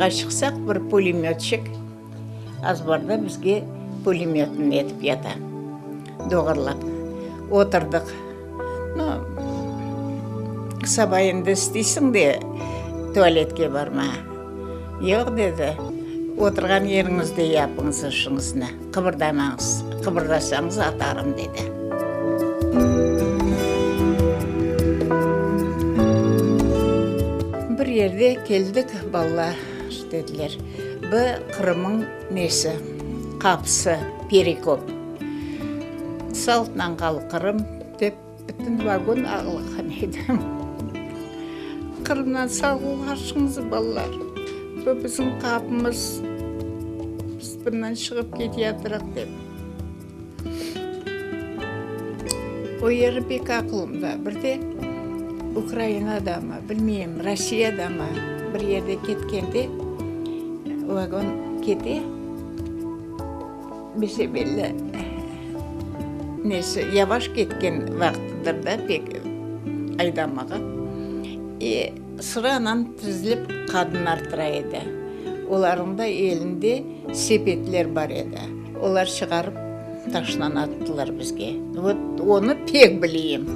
Azbarğa çıqsaq, bir pulemötçik azbarda bizge pulemötini etip yata, doğurlap. Oturdıq. No, saba endi isteysiñ de tualetke barmağa. Yoq, dedi, oturğan yeriñizde yapıñız işiñizni, qıbırdamañız, qıbırdasañız atarım, dedi. Bir yerde keldik, bala, dediler, bu Qırımıñ nesi, qapısı, Perekop. Saltnan qal Qırım, dep bütün vagon ağlağan edi. Qırımdan sağ olğaçıñız, balalar. Bu bizim qapımız, biz bundan çıqıp keteyatırıq, dep. O yeri pek aqılımda. Bir de Ukrainadamı, bilmeyim, Rossiyadamı, bir yerde ketkende vagon kete. Bese-belli, nesi, yavaş ketken vaqtıdır da pek aydamağa. E, sıranan tizilip qadınlar tura edi. Olarnıñ da elinde sepetler bar edi. Olar çıqarıp taşnan attılar bizge. Vot, onı pek bileyim.